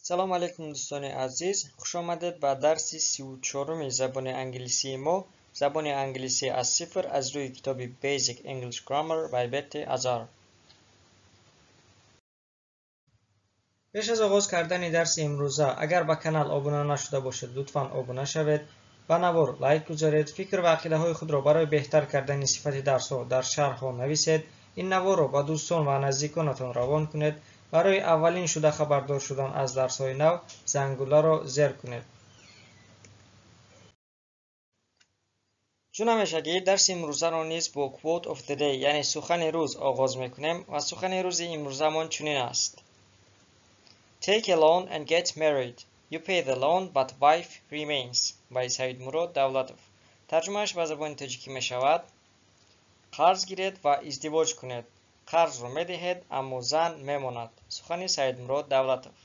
Салом алейкум, дӯстони азиз! Хуш омадед ба дарси 34-уми забони англисии мо, забони англисӣ аз сифр, аз рӯи китоби Basic English Grammar by Betty Azar. Пеш аз оғоз кардани дарси имрӯза, агар ба канал обуна нашуда бошед, лутфан обуна шавед, ба навор лайк гузоред, фикр ва ақидаҳои худро барои беҳтар кардани сифати дарсҳо дар шарҳҳо нависед, ин наворро ба дӯстон ва наздиконатон равон кунед. Барои аввалин шуда хабардор шудан аз дарсҳои нав зангуларо зер кунед. Чун ҳамешагӣ, дарси имрӯзаро низ бо quote of the day, яъне сухани рӯз, оғоз мекунем ва сухани рӯзи имрӯзамон чунин аст: "Take a loan and get married. You pay the loan, but wife remains" by Саидмурод Давлатов. Тарҷумааш ба забони тоҷикӣ мешавад: қарз гиред ва издивоҷ кунед. Қарзро медиҳед, аммо зан мемонад. Сухани Саидмурод Давлатов.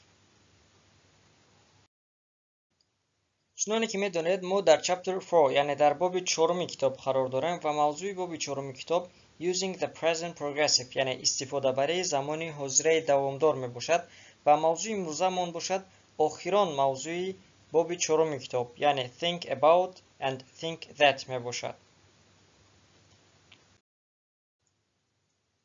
Чуноне ки медонед, мо дар chapter 4, яъне дар боби чоруми китоб қарор дорем ва мавзӯи боби чоруми китоб using the present progressive, яъне истифодабарии замони ҳозираи давомдор мебошад ва мавзӯи имрӯзамон бошад охирон мавзӯи боби чоруми китоб, яъне think about and think that мебошад.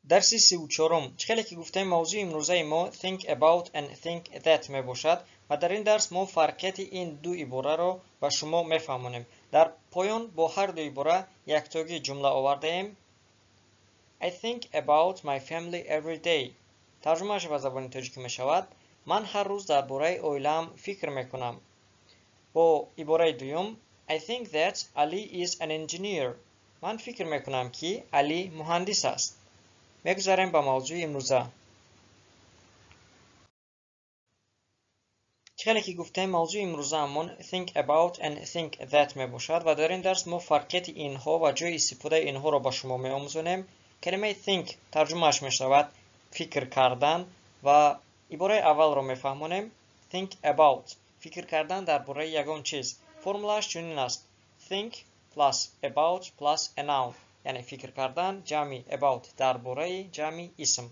Дарси 34-ум. Чӣ хеле ки гуфтем, мавзӯи имрӯзаи мо think about and think that мебошад ва дар ин дарс мо фарқияти ин ду ибораро ба шумо мефаҳмонем. Дар поён бо ҳар ду ибора яктогӣ ҷумла овардаем. I think about my family every day. Тарҷумааш ба забони тоҷикӣ мешавад: ман ҳар рӯз дар бораи оилаам фикр мекунам. Бо ибораи дуюм: I think that Ali is an engineer. Ман фикр мекунам, ки Али муҳандис аст. Мегузарем ба мавзӯи имрӯза. Чӣ хеле ки гуфтем, мавзӯи имрӯзаамон think about and think that мебошад ва дар ин дарс мо фарқияти инҳо ва ҷои истифодаи инҳоро ба шумо меомӯзонем. Калимаи think тарҷумааш мешавад фикр кардан ва ибораи аввалро мефаҳмонем. Think about, фикр кардан дар бораи ягон чиз. Формулааш чунин аст: think plus about plus a noun, яъне фикр кардан ҷамъи about, дар бораи, ҷамъи исм.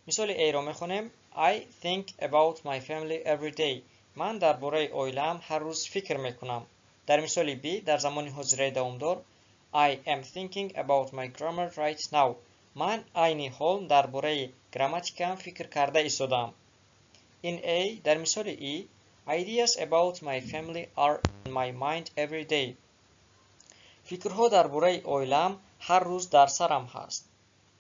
Мисоли A-ро мехонем: I think about my family every day. Ман дар бораи оилаам ҳар рӯз фикр мекунам. Дар мисоли B, дар замони ҳозираи давомдор: I am thinking about my grammar right now. Ман айни ҳол дар бораи грамматикаам фикр карда истодаам. In A, дар мисоли E: Ideas about my family are in my mind every day. Фикрҳо дар бораи оилаам ҳар рӯз дар сарам ҳаст.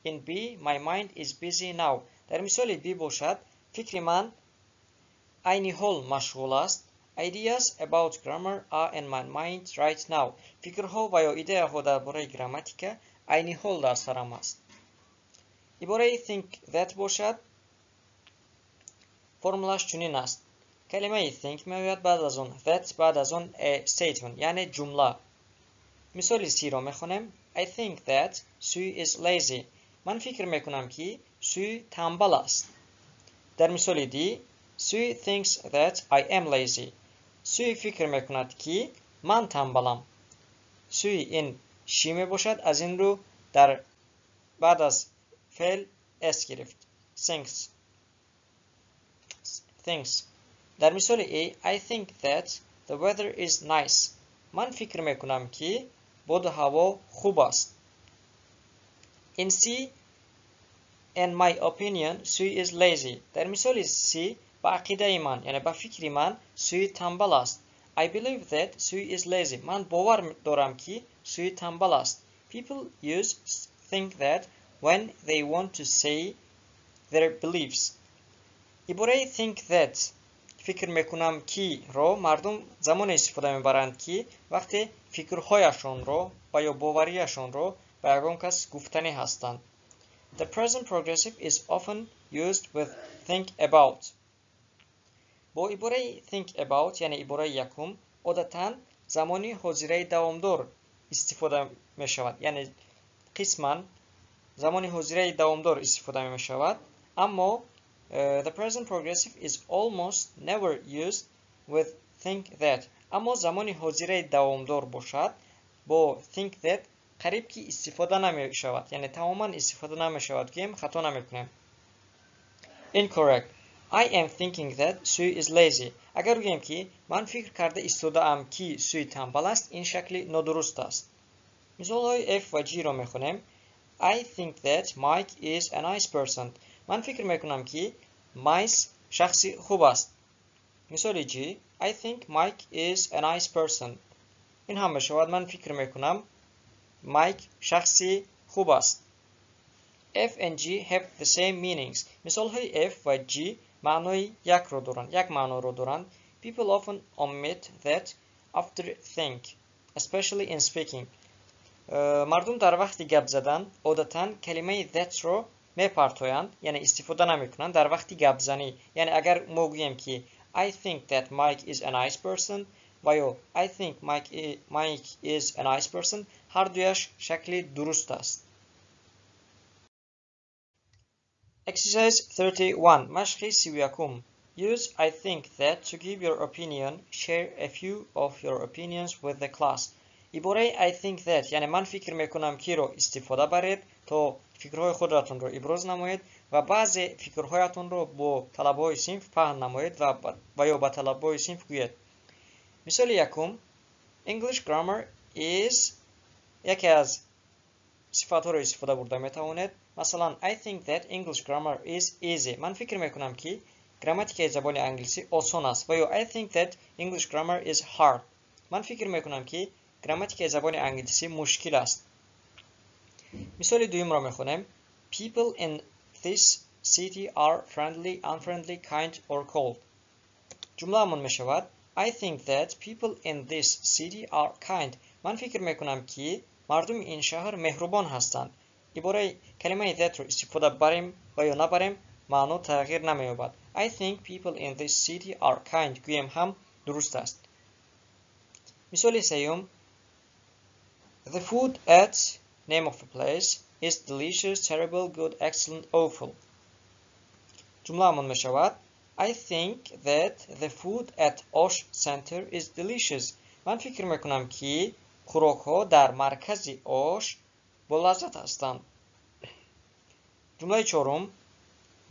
In B, my mind is busy now. Дар мисоли B бошад, фикри ман айни ҳол машғул аст. Ideas about grammar are in my mind right now. Фикрҳо ва ё идеяҳо дар бораи грамматика айни ҳол дар сарам аст. Ибораи think that бошад, формулаш чунин аст: калимаи think меояд, баъд аз он that, баъд аз он a statement, яъне ҷумла. Мисоли C-ро мехонем: I think that Sue is lazy. Ман фикр мекунам, ки Sue танбал аст. Дар мисоли D: Sue thinks that I am lazy. Sue фикр мекунад, ки ман танбалам. Sue ин she мебошад, аз ин рӯ дар баъд аз феъл s гирифт, thinks. Дар мисоли A: I think that the weather is nice. Ман фикр мекунам, ки боду ҳаво хуб аст. In C: In my opinion, Sue is lazy. Дар мисоли C, ба ақидаи ман, яъне ба фикри ман, Sue танбал аст. I believe that Sue is lazy. Ман бовар дорам, ки Sue танбал аст. People use think that when they want to say their beliefs. Ибораи think that, фикр мекунам ки ро мардум замоне истифода мебаранд, ки вақте фикрҳояшонро ва ё боварияшонро ба ягон кас гуфтанӣ ҳастанд. The present progressive is often used with think about. Бо ибораи think about, яъне ибораи якум, одатан замони ҳозираи давомдор истифода мешавад, яъне қисман замони ҳозираи давомдор истифода мешавад, аммо the present progressive is almost never used with think that. Аммо замони ҳозираи давомдор бошад, бо think that қариб ки истифода намешавад, яъне тамоман истифода намешавад гӯем, хато намекунем. Incorrect. I am thinking that Sue is lazy. Агар гӯем, ки ман фикр карда истодаам, ки Сюи танбал аст, ин шакли нодуруст аст. Мисолҳои F ва G-ро мехонем. I think that Mike is a nice person. Ман фикр мекунам, ки Майк шахси хуб аст. Мисоли G: I think Mike is a nice person. Ин ҳам мешавад ман фикр мекунам, Майк шахси хуб аст. F and G have the same meanings. Мисолҳои F ва G маънои якро доранд, як маъноро доранд. People often omit that after think, especially in speaking. Мардум дар вақти гап задан одатан калимаи that-ро мепартоянд, яъне истифода намекунанд дар вақти гапзанӣ. Яъне агар мо гӯем, ки I think that Mike is a nice person ва ё I think Mike is a nice person, ҳар дуяш шакли дуруст аст. Exercise 31. Машқи 31. Use I think that to give your opinion. Share a few of your opinions with the class. Ибораи I think that, яъне ман фикр мекунам киро истифода баред, то фикрҳои худатонро иброз намоед ва баъзе фикрҳоятонро бо талабаҳои синф паҳн намоед ва ё ба талабаҳои синф гӯед. Мисоли якум: English grammar is, яке аз сифатҳоро истифода бурда метавонед. Масалан, I think that English grammar is easy. Ман фикр мекунам, ки грамматикаи забони англисӣ осон аст. Ва ё I think that English grammar is hard. Ман фикр мекунам, ки грамматикаи забони англисӣ мушкил аст. Мисоли дуюмро мехонем. People in this city are friendly, unfriendly, kind or cold. Ҷумлаамон мешавад: I think that people in this city are kind. Ман фикр мекунам, ки мардуми ин шаҳр меҳрубон ҳастанд. Ибораи калимаи that-ро истифода барем ва ё набарем, маъно тағйир намеёбад. I think people in this city are kind гӯем ҳам дуруст аст. Мисоли сеюм: The food at name of a place is delicious, terrible, good, excellent, awful. Ҷумлаамон мешавад: I think that the food at Osh Center is delicious. Ман фикр мекунам, ки хӯрокҳо дар маркази Ош болаззат ҳастанд. Ҷумлаи чорум: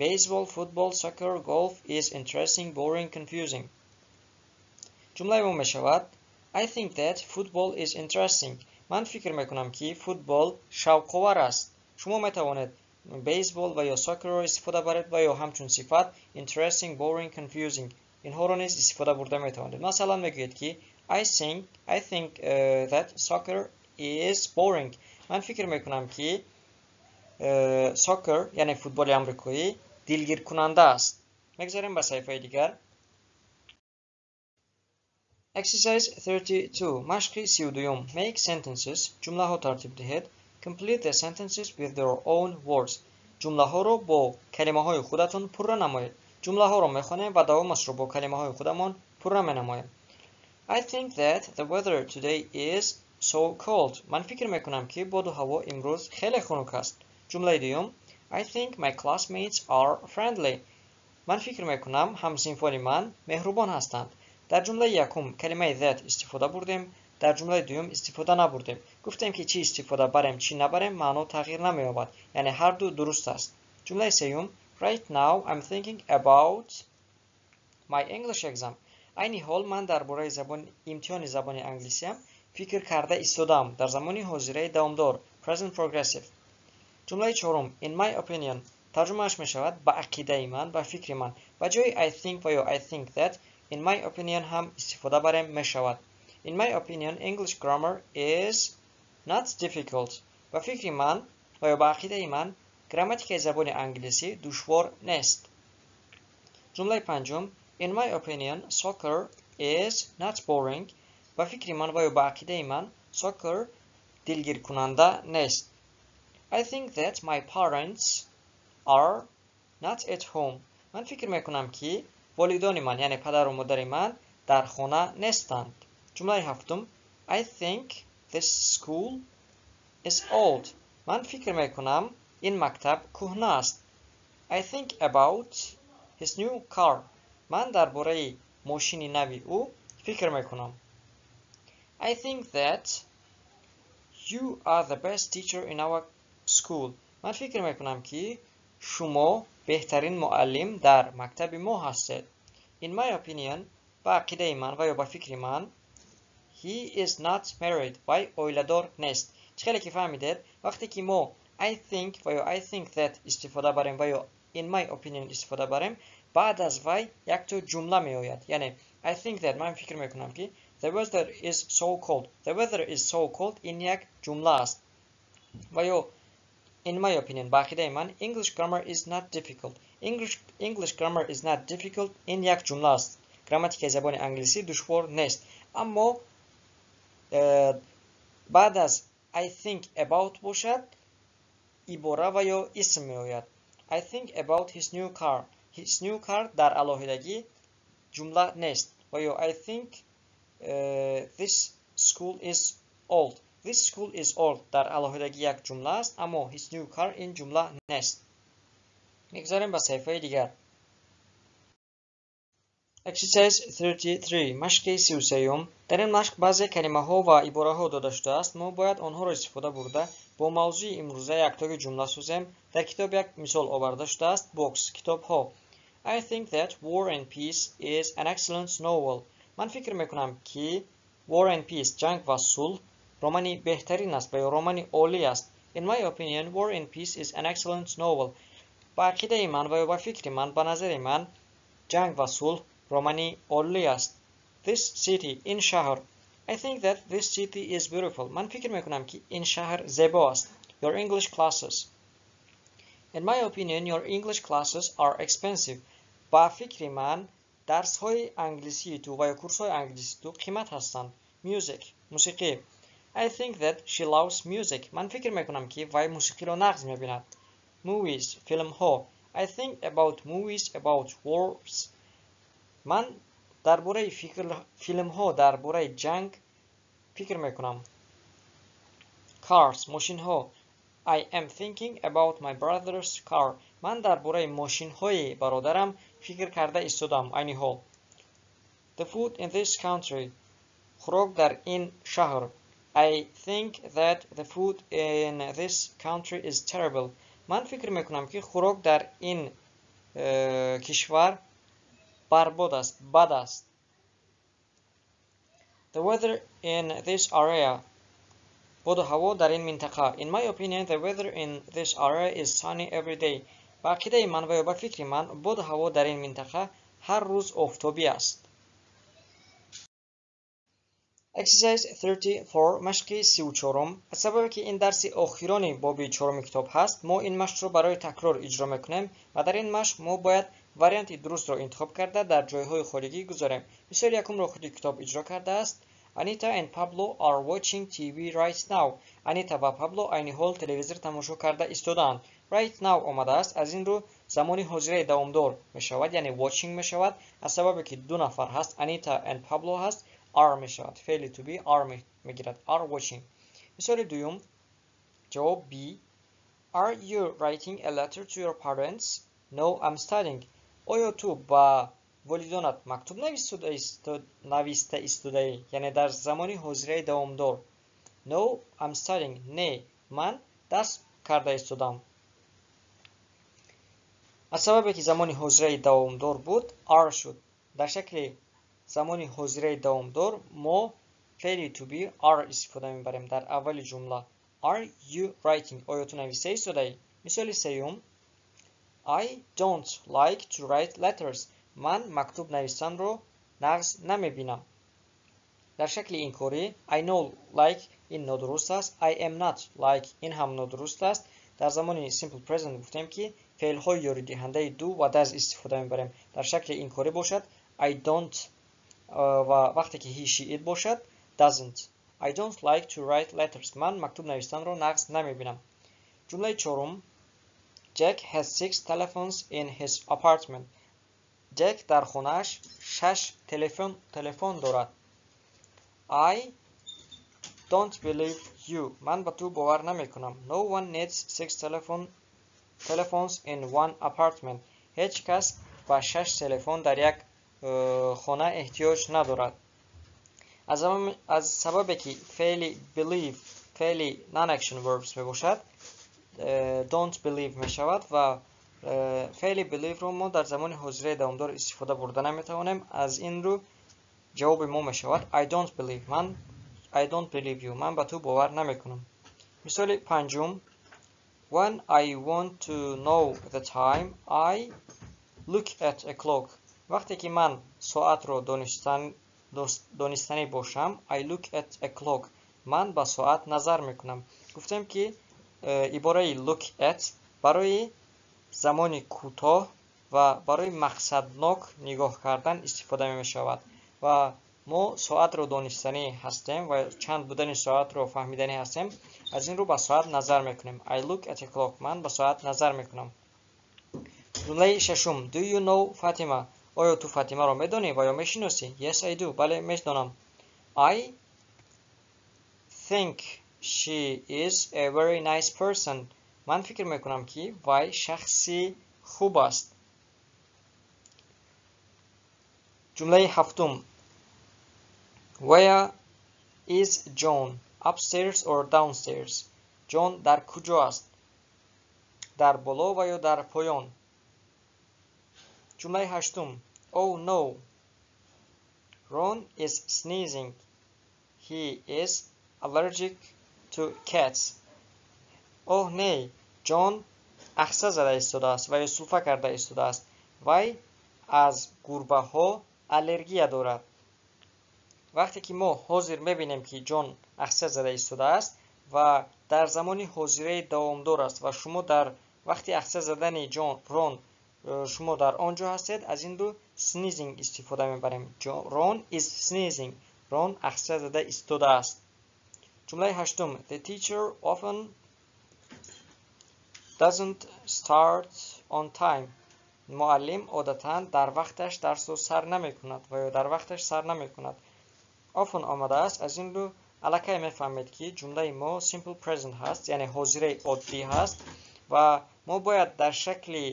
Baseball, football, soccer, golf is interesting, boring, confusing. Ҷумлаи мо мешавад: I think that football is interesting. Ман фикр мекунам, ки футбол шавқовар аст. Шумо метавонед baseball ва ё soccer-ро истифода баред ва ё ҳамчун сифат interesting, boring, confusing, инҳоро низ истифода бурда метавонед. Масалан, мегӯед, ки I think that soccer is boring. Ман фикр мекунам, ки soccer, яъне футболи амрикоӣ, дилгиркунанда аст. Мегзарем ба саҳифаи дигар. Exercise 32. Машқи 32. Make sentences. Ҷумлаҳо тартиб диҳед. Complete the sentences with your own words. Ҷумлаҳоро бо калимаҳои худатон пурра намоед. Ҷумлаҳоро мехонем ва давомашро бо калимаҳои худамон пурра менамоем. I think that the weather today is so cold. Ман фикр мекунам, ки боду ҳаво имрӯз хеле хунук аст. Ҷумлаи дуюм: I think my classmates are friendly. Ман фикр мекунам, ҳамсинфони ман меҳрубон ҳастанд. Дар ҷумлаи якум калимаи that истифода бурдем, дар ҷумлаи дуюм истифода набурдем. Гуфтем, ки чӣ истифода барем, чӣ набарем, маъно тағйир намеёбад, яъне ҳар ду дуруст аст. Ҷумлаи сеюм: Right now I'm thinking about my English exam. Айни ҳол ман дар бораи имтиҳони забони англисиам фикр карда истодаам. Дар замони ҳозираи давомдор, present progressive. Ҷумлаи чорум: In my opinion, тарҷумааш мешавад ба ақидаи ман, ба фикри ман. Ба ҷои I think ва ё I think that, in my opinion ҳам истифода барем мешавад. In my opinion, English grammar is not difficult. Ба фикри ман ва ё ба ақидаи ман, грамматикаи забони англисӣ душвор нест. Ҷумлаи панҷум: In my opinion, soccer is not boring. Ба фикри ман ва ё ба ақидаи ман, soccer дилгиркунанда нест. I think that my parents are not at home. Ман фикр мекунам, ки волидони ман, яъне падару модари ман, дар хона нестанд. Ҷумлаи ҳафтум: I think this school is old. Ман фикр мекунам, ин мактаб кӯҳна аст. I think about his new car. Ман дар бораи мошини нави ӯ фикр мекунам. I think that you are the best teacher in our school. Ман фикр мекунам, ки шумо беҳтарин муаллим дар мактаби мо ҳастед. In my opinion, ба ақидаи ман ва ё ба фикри ман, he is not married. Вай оиладор нест. Чӣ хеле ки фаҳмидед, вақте ки мо I think ва ё I think that истифода барем ва ё in my opinion истифода барем, баъд аз вай якто ҷумла меояд. Яъне I think that, ман фикр мекунам ки, the weather is so cold. The weather is so cold ин як ҷумла аст. Ва ё in my opinion, ба ақидаи ман, English grammar is not difficult. English grammar is not difficult ин як ҷумла аст. Грамматикаи забони англисӣ душвор нест. Аммо баъд аз I think about бошад, ибора ва ё исм меояд. I think about his new car. His new car дар алоҳидагӣ ҷумла нест. Ва ё I think this school is old. This school is old дар алоҳидагӣ як ҷумла аст, аммо his new car ин ҷумла нест. Мегузарем ба саҳифаи дигар. Exercise 33. Машқи 33. Дар ин машқ баъзе калимаҳо ва ибораҳо дода шудааст. Мо бояд онҳоро истифода бурда бо мавзӯи имрӯза яктоги ҷумла созем. Дар китоб як мисол оварда шудааст. Books, китобҳо. I think that War and Peace is an excellent novel. Ман фикр мекунам, ки War and Peace, ҷанг ва сулҳ, романи беҳтарин аст ва ё романи олӣ аст. In my opinion, War and Peace is an excellent novel. Ба ақидаи ман ва ё ба фикри ман, ба назари ман, ҷанг ва сулҳ романи олӣ аст. This city, ин шаҳр. I think that this city is beautiful. Ман фикр мекунам, ки ин шаҳр зебо аст. Your English classes. In my opinion, your English classes are expensive. Ба фикри ман, дарсҳои англисии ту ва ё курсҳои англисии ту қимат ҳастанд. Music, мусиқӣ. I think that she loves music. Ман фикр мекунам, ки вай мусиқиро нағз мебинад. Movies, филмҳо. I think about movies about wars. Ман дар бораи филмҳо дар бораи ҷанг фикр мекунам. Cars, мошинҳо. I am thinking about my brother's car. Ман дар бораи мошинҳои бародарам фикр карда истодам айни ҳол. The food in this country. Хӯрок дар ин шаҳр. I think that the food in this country is terrible. Ман фикр мекунам, ки хӯрок дар ин кишвар барбод аст, бад аст. The weather in this area. Боду ҳаво дар ин минтақа. In my opinion, the weather in this area is sunny every day. Ба ақидаи ман ва ё ба фикри ман, боду ҳаво дар ин минтақа ҳар рӯз офтобӣ аст. Exercise 34. Машқи 34. Аз сабабе ки ин дарси охирони боби чоруми китоб ҳаст, мо ин машқро барои такрор иҷро мекунем ва дар ин машқ мо бояд варианти дурустро интихоб карда, дар ҷойҳои холигӣ гузорем. Мисоли якумро худи китоб иҷро кардааст. Anita and Pablo are watching TV right now. Анита ва Пабло айни ҳол телевизор тамошо карда истодаанд. Right now омадааст, аз ин рӯ замони ҳозираи давомдор мешавад, яъне watching мешавад. Аз сабабе ки ду нафар ҳаст, Anita and Pablo ҳаст, are мешавад. Феъли to be are мегирад. Are watching. Мисоли дуюм, ҷавоб B. Are you writing a letter to your parents? No, I'm studying. Оё ту ба волидонат мактуб нависта истодаӣ? Яъне дар замони ҳозираи давомдор. No, I'm studying. Не, ман дарс карда истодам. Аз сабабе ки замони ҳозираи давомдор буд, are шуд. Дар шакли замони ҳозираи давомдор мо феъли to be are истифода мебарем дар аввали ҷумла. Are you writing? Оё ту нависта истодаӣ? Мисоли сеюм. I don't like to write letters. Ман мактуб навистанро нағз намебинам. Дар шакли инкорӣ I no like ин нодуруст аст, I am not like ин ҳам нодуруст аст. Дар замони simple present гуфтем, ки феълҳои ёридиҳандаи do ва does истифода мебарем. Дар шакли инкорӣ бошад I don't ва вақте ки he, she, it бошад doesn't. I don't like to write letters. Ман мактуб навистанро нағз намебинам. Ҷумлаи чорум. Jack has six telephones in his apartment. Ҷек дар хонааш шаш телефон дорад. I don't believe you. Ман ба ту бовар намекунам. No one needs six telephones in one apartment. Ҳеҷ кас ба шаш телефон дар як хона эҳтиёҷ надорад. Аз сабабе ки феъли believe феъли non-action verbs мебошад, don't believe мешавад ва Феъли believe-ро мо дар замони ҳозираи давомдор истифода бурда наметавонем. Аз ин рӯ ҷавоби мо мешавад I don't believe. Ман I don't believe you. Ман ба ту бовар намекунам. Мисоли панҷум: When I want to know the time, I look at a clock. Вақте ки ман соатро донистанӣ бошам, I look at a clock. Ман ба соат назар мекунам. Гуфтем, ки ибораи look at барои замони кӯтоҳ ва барои мақсаднок нигоҳ кардан истифода мешавад ва мо соатро донистанӣ ҳастем ва чанд будани соатро фаҳмиданӣ ҳастем. Аз ин рӯ ба соат назар мекунем. I look at a clock. Ман ба соат назар мекунам. Ҷумлаи шашум: Do you know Fatima? Оё ту Фатимаро медонӣ ва ё мешиносӣ? Yes, I do. Бале, медонам. I think she is a very nice person. Ман фикр мекунам, ки вай шахси хуб аст. Ҷумлаи ҳафтум: Where is John? Upstairs or downstairs? Ҷон дар куҷо аст? Дар боло ва ё дар поён? Ҷумлаи ҳаштум: Oh no! Ron is sneezing. He is allergic to cats. Оҳ не, Ҷон ахса зада истодааст ва ё сулфа карда истодааст. Вай аз гурбаҳо аллергия дорад. Вақте ки мо ҳозир мебинем, ки Ҷон ахса зада истодааст ва дар замони ҳозираи давомдор аст ва шумо дар вақти ахса задани Ҷон, Рон, шумо дар он ҷо ҳастед, аз ин рӯ sneezing истифода мебарем. Ron is sneezing. Рон ахса зада истодааст. Ҷумлаи ҳаштум: The teacher often doesn't start on time. Муаллим одатан дар вақташ дарсро сар намекунад ва ё дар вақташ сар намекунад. Often омадааст, аз ин рӯ аллакай мефаҳмед, ки ҷумлаи мо simple present ҳаст, яъне ҳозираи оддӣ ҳаст ва мо бояд дар шакли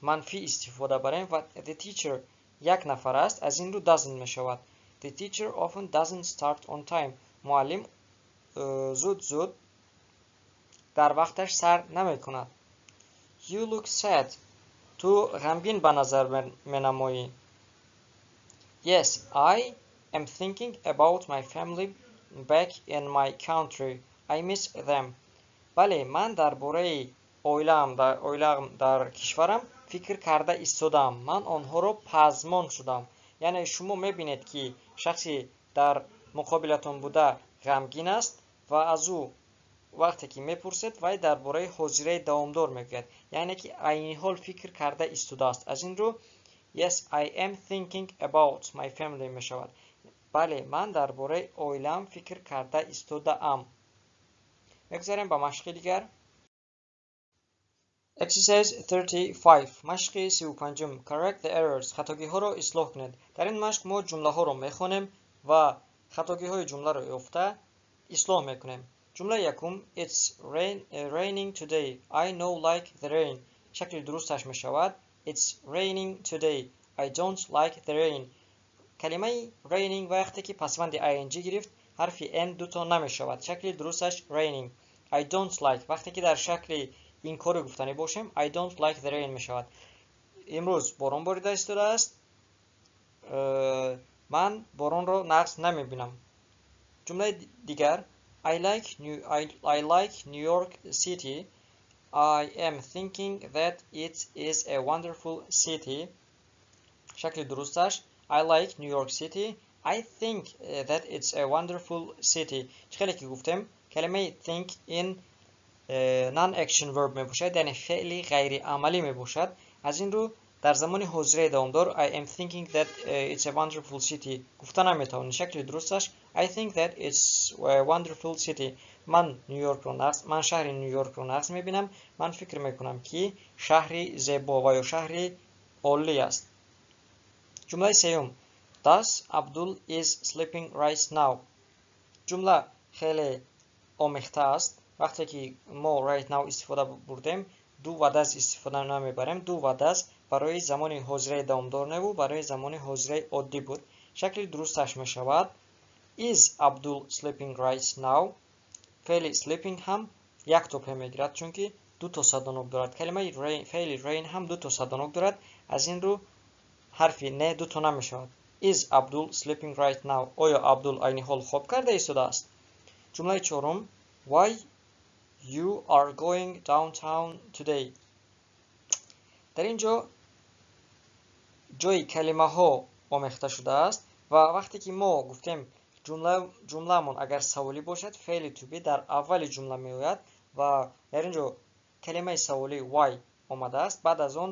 манфӣ истифода барем ва the teacher як нафар аст, аз ин рӯ doesn't мешавад. The teacher often doesn't start on time. Муаллим зуд зуд дар вақташ сар намекунад. You look sad. Ту ғамгин ба назар менамоӣ. Yes, I am thinking about my family back in my country. I miss them. Бале, ман дар бораи оилаам дар кишварам фикр карда истодаам. Ман онҳоро пазмон шудам. Яъне шумо мебинед, ки шахси дар муқобилатон буда ғамгин аст ва аз ӯ вақте ки мепурсед, вай дар бораи ҳозираи давомдор мегӯяд, яъне ки айни ҳол фикр карда истодааст. Аз ин рӯ yes, I am thinking about my family мешавад. Бале, ман дар бораи оилаам фикр карда истодаам. Мегузарем ба машқи дигар. Exercise 35. Машқи 35-ум. Correct the errors. Хатогиҳоро ислоҳ кунед. Дар ин машқ мо ҷумлаҳоро мехонем ва хатогиҳои ҷумларо ёфта ислоҳ мекунем. Ҷумлаи якум: It's raining today. I no like the rain. Шакли дурусташ мешавад It's raining today. I don't like the rain. Калимаи raining вақте ки пасванди ing гирифт, ҳарфи n дуто намешавад. Шакли дурусташ raining. I don't like, вақте ки дар шакли инкорӣ гуфтанӣ бошем, I don't like the rain мешавад. Имрӯз борон борида истодааст, ман боронро нағз намебинам. Ҷумлаи дигар: I like New York City. I am thinking that it is a wonderful city. Шакли дурусташ I like New York City. I think that it's a wonderful city. Чӣ хеле ки гуфтем, калимаи think ин non-action verb мебошад, яъне феъли ғайриамалӣ мебошад. Аз ин рӯ дар замони ҳозираи давомдор I am thinking that it's a wonderful city гуфта наметавонем. Шакли дурусташ I think that it's a wonderful city. Ман Нью-Йоркро нағз, ман шаҳри Нью-Йоркро нағз мебинам. Ман фикр мекунам, ки шаҳри зебо ва ё шаҳри олӣ аст. Ҷумлаи сеюм: Does Abdul is sleeping right now. Ҷумла хеле омехта аст. Вақте ки мо right now истифода бурдем, do ва does истифода намебарем. Do ва does барои замони ҳозираи давомдор набуд, барои замони ҳозираи оддӣ буд. Шакли дурусташ мешавад Is Abdul sleeping right now. Феъли sleeping ҳам як то п мегирад, чунки ду то садонок дорад. Калимаи rain, феъли rain ҳам ду то садонок дорад. Аз ин рӯ ҳарфи n ду то намешавад. Is Abdul sleeping right now? Оё Абдул айни ҳол хоб карда истодааст? Ҷумлаи чорум: Why you are going downtown today? Дар ин ҷо ҷои калимаҳо омехта шудааст ва вақте ки мо гуфтем ҷумлаамон агар саволӣ бошад, феъли to be дар аввали ҷумла меояд ва дар ин ҷо калимаи саволӣ why омадааст, баъд аз он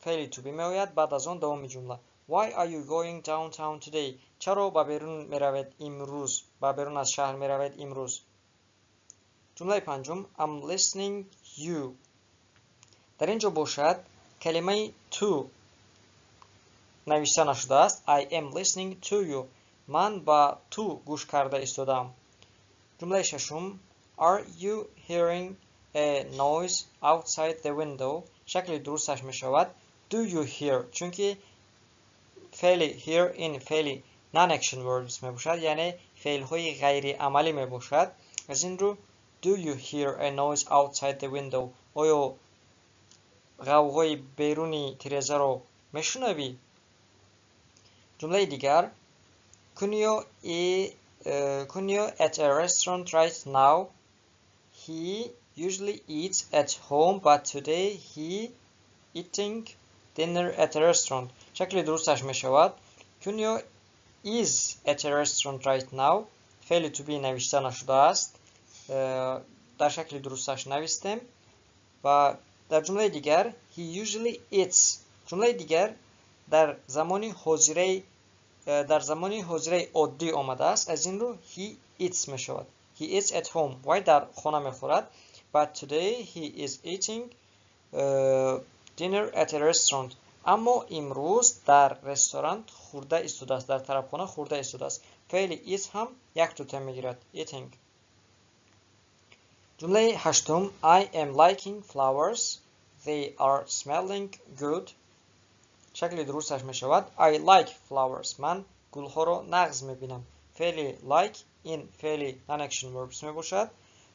феъли to be меояд, баъд аз он давоми ҷумла. Why are you going downtown today? Чаро ба берун меравед имрӯз? Ба берун аз шаҳр меравед имрӯз? Ҷумлаи панҷум: I'm listening you. Дар ин ҷо бошад калимаи to навишта нашудааст. I am listening to you. Ман ба ту гӯш карда истодаам. Ҷумлаи шашум: Are you hearing a noise outside the window? Шакли дурусташ мешавад do you hear, чунки феъли hear ин феъли non-action verbs мебошад, яъне феълҳои ғайриамалӣ мебошад. Аз ин рӯ do you hear a noise outside the window? Оё ғавғои беруни тирезаро мешунавӣ? Ҷумлаи дигар: Kunio at a restaurant right now. He usually eats at home, but today he eating dinner at a restaurant. Шакли дурусташ мешавад Kunio is at a restaurant right now. Феъли to be навишта нашудааст. Дар шакли дурусташ навистем. Ва дар ҷумлаи дигар he usually eats. Ҷумлаи дигар дар замони ҳозираи оддӣ омадааст. Аз ин рӯ he eats мешавад. He eats at home. Вай дар хона мехӯрад. But today he is eating dinner at a restaurant. Аммо имрӯз дар ресторан хӯрда истодааст, дар тарабхона хӯрда истодааст. Феъли eat ҳам як тута мегирад. Eating. Ҷумлаи ҳаштум: I am liking flowers. They are smelling good. Шакли дурусташ мешавад I like flowers. Ман гулҳоро нағз мебинам. Феъли like ин феъли non-action verbs мебошад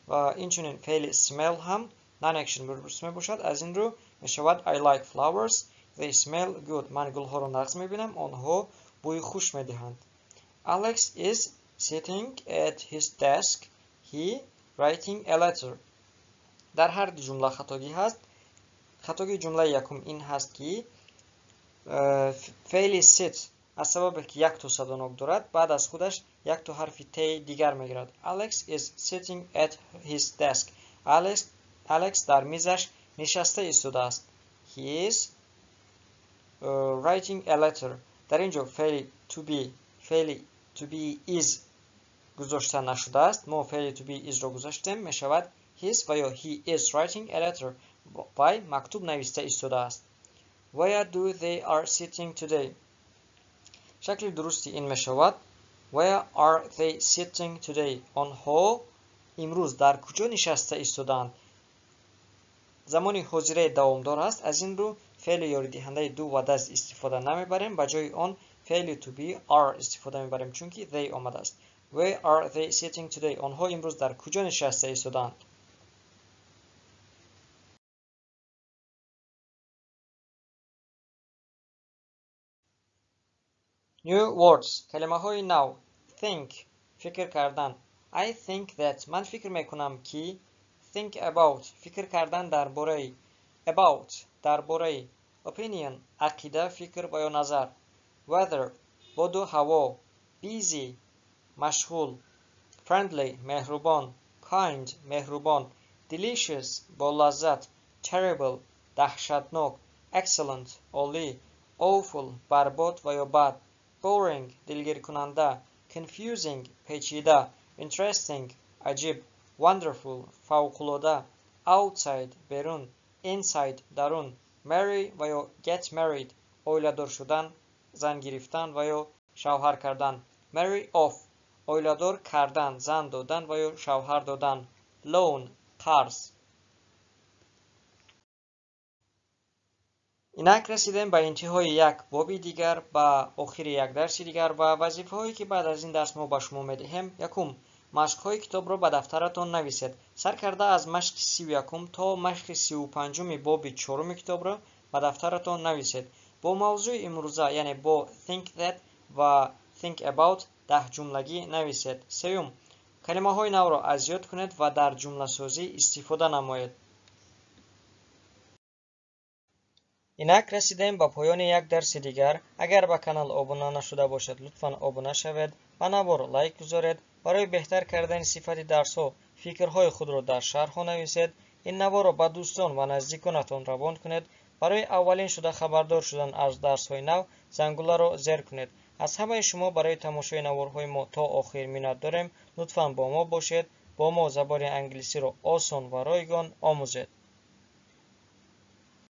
ва инчунин феъли smell ҳам non-action verbs мебошад. Аз ин рӯ мешавад I like flowers. They smell good. Ман гулҳоро нағз мебинам, онҳо бӯи хуш медиҳанд. Alex is sitting at his desk. He writing a letter. Дар ҳар ду ҷумла хатогӣ ҳаст. Хатогии ҷумлаи якум ин ҳаст, ки феъли sit аз сабабе ки як то садонок дорад, баъд аз худаш як то ҳарфи т дигар мегирад. Alex is sitting at his desk. Alex дар мизаш нишаста истодааст. He is writing a letter. Дар ин ҷо феъли to be is гузошта нашудааст. Мо феъли to be is-ро гузоштем, мешавад his ва ё he is writing a letter. Вай мактуб нависта истодааст. Where do they are sitting today? Шакли дурусти ин мешавад Where are they sitting today? Онҳо имрӯз дар куҷо нишаста истодаанд? Замони ҳозираи давомдор аст. Аз ин рӯ феъли ёридиҳандаи do ва does истифода намебарем. Ба ҷои он феъли to be are истифода мебарем, чунки they омадааст. Where are they sitting today? Онҳо имрӯз дар куҷо нишаста истодаанд? New words. Калимаҳои нав. Think. Фикр кардан. I think that. Ман фикр мекунам ки. Think about. Фикр кардан дар бораи. About. Дар бораи. Opinion. Ақида, фикр ва ё назар. Weather. Боду ҳаво. Busy. Машғул. Friendly. Меҳрубон. Kind. Меҳрубон. Delicious. Болаззат. Terrible. Даҳшатнок. Excellent. Олӣ. Awful. Барбод ва ё бад. Boring. Дилгиркунанда. Confusing. Печида. Interesting. Аҷиб. Wonderful. Фавқулода. Outside. Берун. Inside. Дарун. Marry ва ё get married. Оиладор шудан, зан гирифтан ва ё шавҳар кардан. Marry off. Оиладор кардан, зан додан ва ё шавҳар додан. Loan. Қарз. Инак расидем ба интиҳои як боби дигар, ба охири як дарси дигар ва вазифаҳое ки баъд аз ин дарс мо ба шумо медиҳем. Якум, Машқҳои китобро ба дафтаратон нависед. Сар карда аз машқи 31 то машқи 35 боби чоруми китобро ба дафтаратон нависед. Бо мавзӯи имрӯза, яъне бо think that ва think about 10 ҷумлагӣ нависед. Сеюм, калимаҳои навро аз ёд кунед ва дар ҷумласозӣ истифода намоед. Инак расидем ба поёни як дарси дигар. Агар ба канал обуна нашуда бошед, лутфан обуна шавед, ба навор лайк гузоред. Барои беҳтар кардани сифати дарсҳо фикрҳои худро дар шарҳҳо нависед. Ин наворро ба дӯстон ва наздиконатон равон кунед. Барои аввалин шуда хабардор шудан аз дарсҳои нав зангуларо зер кунед. Аз ҳамаи шумо барои тамошои наворҳои мо то охир миннат дорем. Лутфан бо мо бошед. Бо мо забони англисиро осон ва ройгон омӯзед.